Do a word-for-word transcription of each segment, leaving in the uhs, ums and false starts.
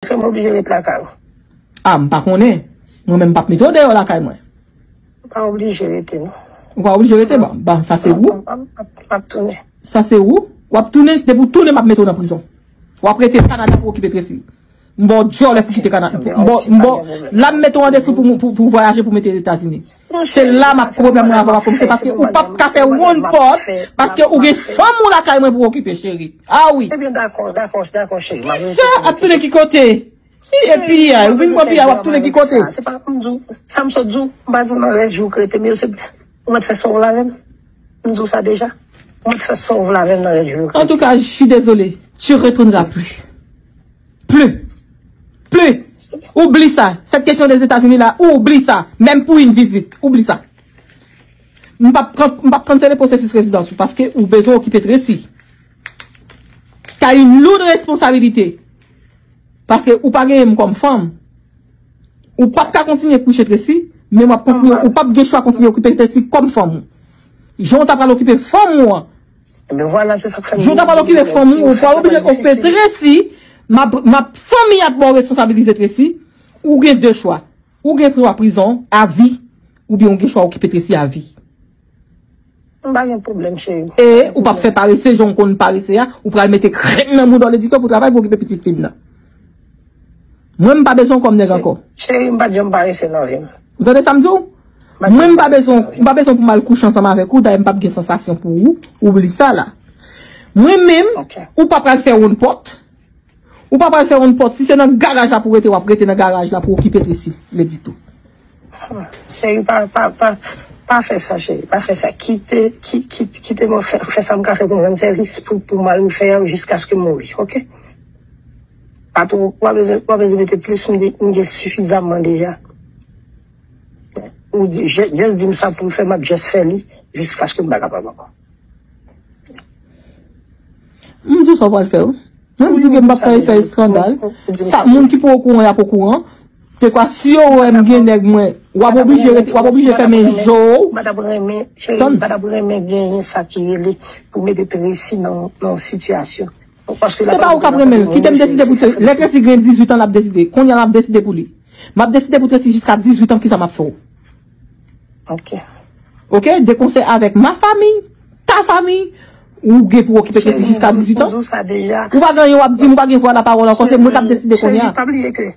Èske m oblije ret lakay ou? A, m pa konnen. Mwen menm, m p ap mete w deyò lakay mwen. Ou pa oblije rete, non. Ou pa oblije rete, bon, bon, sa se ou. M ap tounen. Sa se ou. W ap tounen, depi w tounen, m ap mete w nan prizon. W ap rete Kanada pou okipe Tracy. M ba w dyòlè pou kite Kanada. M ba w, m ba w, la m mete w an defi pou, pou, pou vwayaje pou mete Etazini. Se la m ap pwoblèm mwen avè w ap kòmanse, paske ou p ap ka fè woun pòt, paske ou gen fanm ou lakay mwen pou okipe, cheri. A wi. Ebyen, dakò, dakò, dakò, cheri. Kisa ap tounen ki kote? Epi, a, ou vin pran piyay, w ap tounen ki kote? Se pa, m di w, sa m sot di w, m pa di w nan rès jou k rete m yo, se, ou mèt fè sa w vle avè m. M di w sa deja. Ou mèt fè sa w vle avè m nan rès jou k rete. En tout cas, je suis désolé. Tu retourneras plus. Plus. Plus. Oubli sa. Cette question des États-Unis là, oubli sa. Menm pou yon vizit. Oubli sa. M p ap kan-, m p ap kansele pwosesis rezidans ou paske ou bezwen okipe Tracy. T'as une lourde responsabilité. Paske ou pa genyen m kòm fanm. Ou p ap ka kontinye kouche Tracy, men w ap kontinye, ou p ap gen chwa kontinye okipe Tracy kòm fanm ou. Jan w ta pral okipe fanm ou an, Ebyen, vwala, se sa k fè m. Jou w ta pral okipe fanm ou, ou pral oblije okipe Tracy. M ap, m ap, fanmi ap ba w responsabilize Tracy. Ou gen de chwa. Ou gen chwa prizon, avi, oubyen ou gen chwa okipe Tracy avi. M pa gen pwoblèm, cheri. E ou p ap fè parese, jan w konn parese a, ou pral mete krèm nan bouda w, lè di ke pou travay, pou okipe pitit fi m nan. Mwen, m pa bezwen w kòm nèg ankò. Cheri, m pa t janm parese nan vi m. Ou tande sa m di w? Mwen, m pa bezwen, m pa bezwen pou m al kouche ansanm avèk ou, dayè m p ap gen sansasyon pou ou, oubli sa la. Mwen menm, ou pa pral fè woun pòt, ou pa pral fè woun pòt, si se nan garaj la pou rete, w ap rete nan garaj la pou okipe Tracy, lè di tou. Cheri, pa, pa, pa, pa fè sa, cheri, pa fè sa. Kite, ki, ki, kite mwen fè, fè sa m ka fè pou m rann sèvis pou, pou mal m fè a jiskaske m mouri, oke? Pa twò, w pa bezwen, w pa bezwen mete plis, m de-, m gen sifizamman deja. Ou di, je-, just di m sa pou m fè, m ap just fè li jiskaske m pa kapab ankò. M di w sa w pral fè, wi. Mwen, m di w ke m p ap fè, fè eskandal. Sa, moun ki pa okouran, y ap okouran. Te kwa, si yo wè m gen nèg mwen, w ap oblije rete, w ap oblije fèmen je w. M pa t ap renmen, cheri, m pa t ap renmen genyen sa ki rele pou mete Tracy nan, nan yon sitiyasyon. Se pa ou k ap renmen l. Kite m deside pou Tracy. Lè Tracy gen dizuit an, l ap deside. Kounye a, l ap deside pou li. M ap deside pou Tracy jiska dizuit an, kisa m ap fè w. Ok. Ok, des conseils avec ma famille, ta famille, ou gen pou okipe Tracy jiska dizuit an. Ou pa gen anyen w ap di m, ou pa gen vwa lapawòl ankò, se mwen k ap deside kounye a. Pa bliye ke,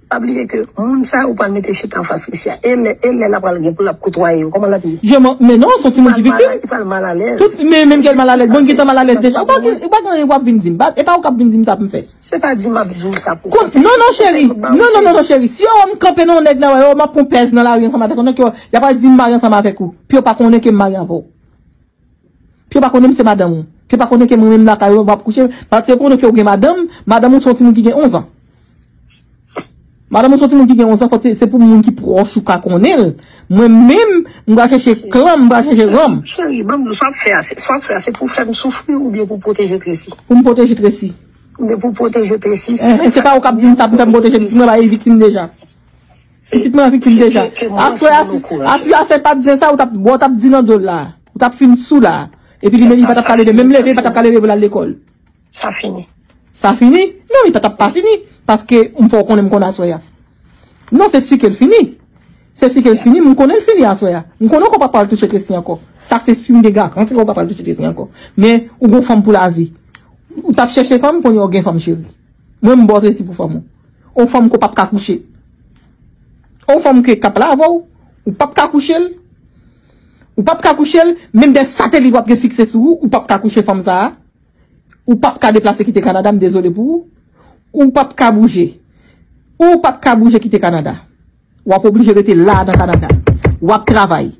pa bliye ke moun sa ou pral mete chita anfas Tracy a. E lè, e lè l ap pral gen pou l ap kotwaye yo, kòman l ap ye? Men non, se yon timoun ki viktim. Li pral malalèz. Tout, men menm ke l malalèz, bon, li gentan malalèz deja. Ou pa gen, ou pa gen anyen w ap vin di m. E pa ou k ap vin di m sa pou m fè. Se pa di m ap di w sa pou fè. Non, non, cheri. Non, non, non, non, cheri. Si yo wè m kanpe nan yon nèg nan, yo, m ap pran pèz nan lari ansanm avèk yon nèg, yo, y ap al di m marye ansanm avèk ou. Pi yo pa konnen ke m marye avè w. Pi yo pa konnen m se madanm ou. Pi yo pa konnen ke mwen menm lakay ou, m ap kouche. Paske yo konnen ke ou gen madanm, madanm ou se yon timoun ki gen onz an. Madanm ou se yon timoun ki gen onz an, fò se, se pou moun ki pwòch ou ka konnen l. Mwen menm, m pral chèche klan, m pral chèche ranm. Cheri, ban m di w, sa w ap fè a, se, sa w ap fè a, se pou fè m soufri oubyen pou pwoteje Tracy? Pou m pwoteje Tracy. Oubyen pou pwoteje Tracy. Eh, se pa ou k ap di m sa pou m fè m pwoteje pitit mwen, ba li viktim deja. Pitit mwen viktim deja. Aswè a, aswè a, se pa t di sa, ou t ap, bon, ou t ap di nan do l la. Ou t ap fin sou la. Epi li menm, li pa t ap ka leve, menm leve, li pa t ap ka leve pou l al lekòl. Sa fini. Sa fini? Non, li pa t ap pa fini. Paske m fè w konnen m konn aswè a. Non, se si ke l fini. Se si ke l fini, m konnen l fini aswè a. M konnen w pa pral touche Tracy ankò. Sa se si, m gen garanti w pa pral touche Tracy ankò. Men, ou gon fanm pou lavi. Ou t ap chèche fanm, kounye a w gen fanm, cheri. Mwen, m ba w Tracy pou fanm ou. Yon fanm ke w p ap ka kouche. Yon fanm ke k ap la avè w, ou p ap ka kouche l. Ou p ap ka kouche l, menm de satelit w ap gen fikse sou ou, ou p ap ka kouche fanm sa a. Ou p ap ka deplase kite Kanada, m dezole pou ou. Ou p ap ka bouje. Ou p ap ka bouje kite Kanada. W ap oblije rete la nan Kanada. W ap travay.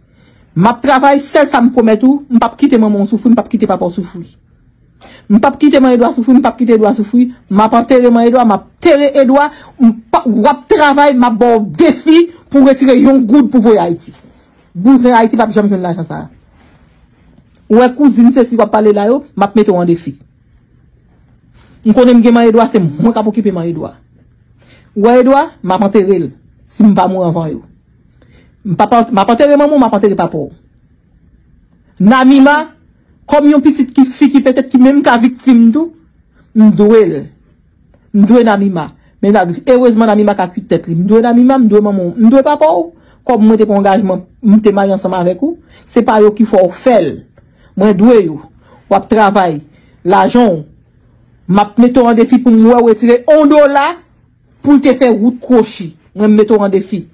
M ap travay, sèl sa m pwomèt ou, m p ap kite manman w soufri, m p ap kite papa w soufri. M p ap kite Man Edwa soufri, m p ap kite Edwa soufri. M ap antere Man Edwa, m ap tere Edwa. M p ap, w ap travay, m ap ba w defi pou w retire yon goud pou voye Ayiti. Bouzen Ayiti p ap janm jwenn lajan sa a. Ou wè kouzin sesi w ap pale la yo, m ap mete w an defi. M konnen m gen Man Edwa, se mwen k ap okipe Man Edwa. Ou wè Edwa, m ap antere l, si m pa mouri anvan yo. M p ap, m ap antere manman w, m ap antere papa w. Namima, kòm yon pitit ki fi ki petèt ki menm ka viktim tou, m dwe l. M dwe Namima. Men la, erezman, Nami pa ka kuit tèt li. M dwe Nami, m dwe manman w, m dwe papa w. Kòm mwen te pran angajman, m te marye ansanm avèk ou. Se pa yo ki fè w fè l. Mwen dwe yo. W ap travay. Lajan w. M ap mete w an defi pou m wè w retire yon dola pou l te fè wout kwochi. Mwen, m mete w an defi.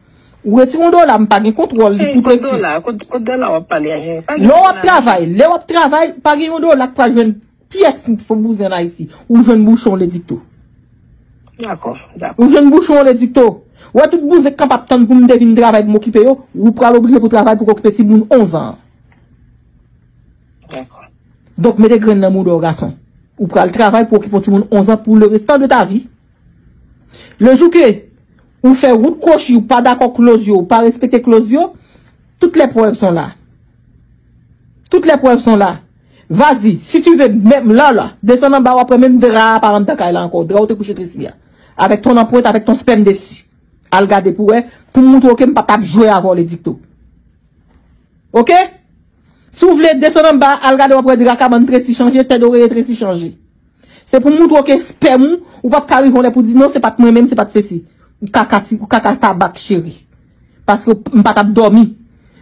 Ou retire yon dola, m pa gen kontwòl li pou tresi. Kot dola, kot, kot dola w ap pale a? Lè w ap travay, lè w ap travay, pa gen yon dola k pral jwenn pyès bouzen an Ayiti. Ou jwenn bouchon Ledikto. Dakò, dakò. Ou jwenn bouchon Ledikto. Ou wè tout bouzen k ap tann pou m te vin travay pou m okipe yo, ou pral oblije pou travay pou okipe timoun onz an. Dakò. Donk, mete grenn nan mouda w, gason. Ou pral travay pou okipe yon timoun onz an pour le restant de ta vie. Le jou ke ou fè wout kwochi, ou pa dakò kloz yo, ou pa respekte kloz yo, toutes les preuves sont là. Toutes les preuves sont là. Vas-y, si tu veux, menm la, la, desann anba, w ap wè menm dra a pa anndan kay la ankò. Dra ou te kouche tresi a. Avèk ton anprent, avèk ton spèm desi. Al gade pou wè, pou m moutre w ke m pa t ap jwe avè w, Ledikto. Oke? Si w vle desann anba, al gade, w ap wè dra kabann tresi chanje, tèt oreye tresi chanje. Se pou m moutre w ke spèm ou, ou p ap ka rive yon lè pou di, "Non, se pa t mwen menm, se pa t sesi." Ou kaka ti, ou kaka tabak, cheri. Paske m pa t ap dòmi.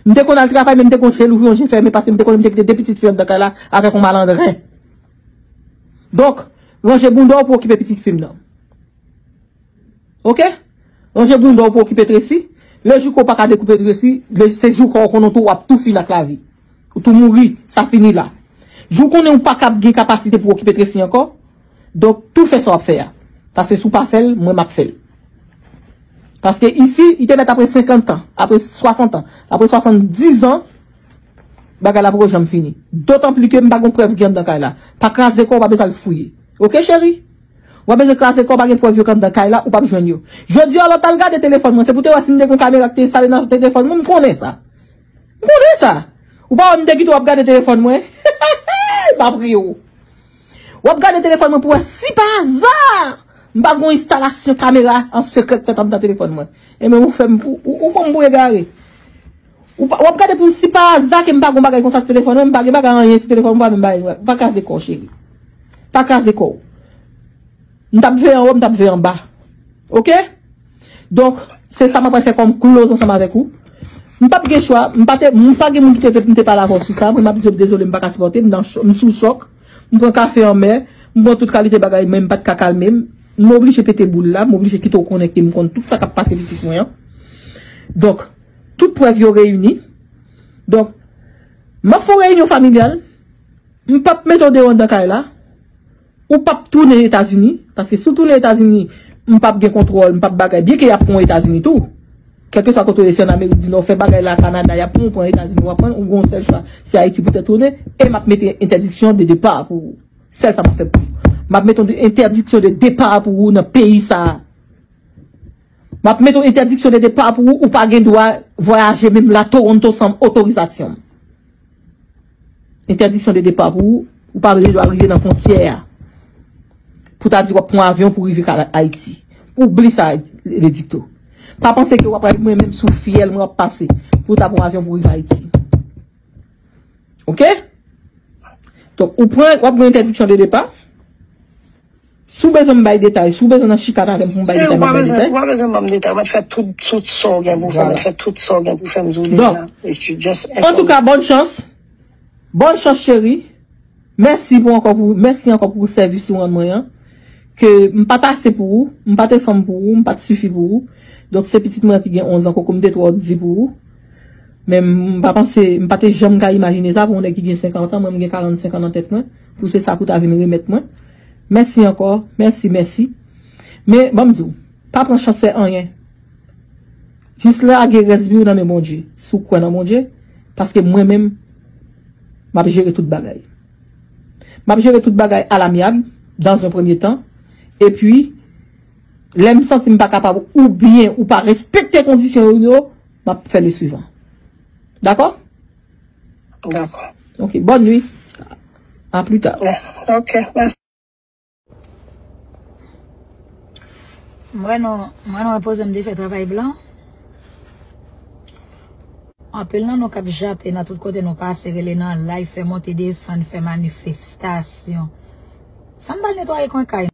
M te konn al travay, men m te konn je louvri, je fèmen, paske m te konnen m te kite de pitit fi anndan kay la avèk yon malandren. Donk, ranje bounda w pou okipe pitit fi m nan. Oke? Ranje bounda w pou okipe tresi. Le jou ke w pa ka dekoupe tresi, le, se jou ke w konnen tou w ap tou fini ak lavi. Ou tou mouri, sa fini la. Jou w konnen ou pa ka gen kapasite pou okipe tresi ankò, donk tou fè sa w ap fè a. Paske si w pa fè l, mwen m ap fè l. Paske isi, li te mèt apre senkant an, apre swasant an, apre swasanndiz an, bagay la poko janm fini. Dotan pli ke m pa gon prèv ki anndan kay la. Pa kraze kò w, pa bezwen al fouye. Oke, cheri? W ap bezwen kraze kò w, pa gen prèv yo k anndan kay la, ou p ap jwenn yo. Jodi a, lè w t al gade telefòn mwen, se pou te wè si m te gon kamera ki te enstale nan telefòn mwen, m konnen sa. M konnen sa. Ou pa wè m te kite w ap gade telefòn mwen? M ap riye w. W ap gade telefòn mwen pou wè si pa aza m pa gon enstalasyon kamera an sekrè k fèt anndan telefòn mwen. Ebyen, ou fè m pou, ou, ou pran m pou egare. Ou pa, w ap gade pou si pa aza ke m pa gon bagay konsa sou telefòn mwen, m pa gen bagay anyen sou telefòn mwen, m pa menm bagay, pa kraze kò w, cheri. Pa kraze kò w. M t ap veye anwo, m t ap veye anba. Oke? Donk, se sa m ap fè kòm close ansanm avèk ou. M p ap gen chwa, m pa te, m pa gen moun ki te vle pou m te pale avè w sou sa, mwen m ap di w dezole, m pa ka sipòte, m nan cho-, m sou chòk, m pran kafe anmè, m pran tout kalite bagay, men m pa t ka kalme m, m oblije pete boul la, m oblije kite w konnen ke m konn tout sa k ap pase pitit mwen an. Donk, tout prèv yo reyini. Donk, m ap fè yon reyinyon familyal, m p ap mete w deyò anndan kay la, ou p ap tounen Etazini, paske si w tounen Etazini, m p ap gen kontwòl, m p ap bagay, byenke y ap pran w Etazini tou. Kèlkeswa kote w ye, si ann Amerik di Nò, fè bagay la, Kanada, y ap pran w, pran Etazini, w ap pran, ou gen yon sèl chwa, se Ayiti pou tèt tounen, e m ap mete entèdiksyon de depa pou ou. Sèl sa m ap fè pou ou. M ap mete yon entèdiksyon de depa pou ou nan peyi sa a. M ap mete yon entèdiksyon de depa pou ou, ou pa gen dwa vwayaje menm la Toronto san otorizasyon m. Entèdiksyon de depa pou ou, ou pa gen dwa rive nan fwontyè a. Pou ta di w ap pran avyon pou rive ka-, Ayiti. Oubli sa, Ledikto. Pa panse ke w ap pral mwen menm sou fyèl mwen w ap pase pou w ta pran avyon pou rive Ayiti. Oke? Donk, ou pran, w ap gen entèdiksyon de depa. Si w bezwen m bay detay, si w bezwen nan chikane avè m pou m bay detay, m ap bay detay. Ou pa bezwen, ou pa bezwen ban m detay. Ou mèt fè tout, tout sa w gen pou w fè. Vwala. Mèt fè tout sa w gen pou w fè m di w deja. Donk, antouka, bòn chans. Bòn chans, cheri. Mèsi pou ankò pou, mèsi ankò pou sèvis ou rann mwen an. Ke m pa t ase pou ou, m pa t fanm pou ou, m pa t sifi pou ou. Donk, se pitit mwen ki gen onz an, koko m te twò di pou ou. Men m pa panse, m pa te janm ka imajine sa pou yon nèg ki gen senkant an, mwen m gen karannsenk an nan tèt mwen, pou se sa pou ta vin remèt mwen. Mèsi ankò, mèsi, mèsi. Men, ban m di w, pa pran chans fè anyen. Jis lage rès vi w nan men Bondye, si w kwè nan Bondye, paske mwen menm, m ap jere tout bagay. M ap jere tout bagay à l'amiable, dans un premier temps, epi, lè m santi m pa kapab oubyen ou pa respekte kondisyon yo, m ap fè le suivant. Dakò? Dakò. Ok, bonne nuit. À plus tard. Ok, mèsi. Mwen non, mwen non, repoze m te fè travay blan. Anpil nan nou k ap jape nan tout kote nou pase, rele nan live, fè monte desann, fè manifestasyon. Sa n pral netwaye kwen kay?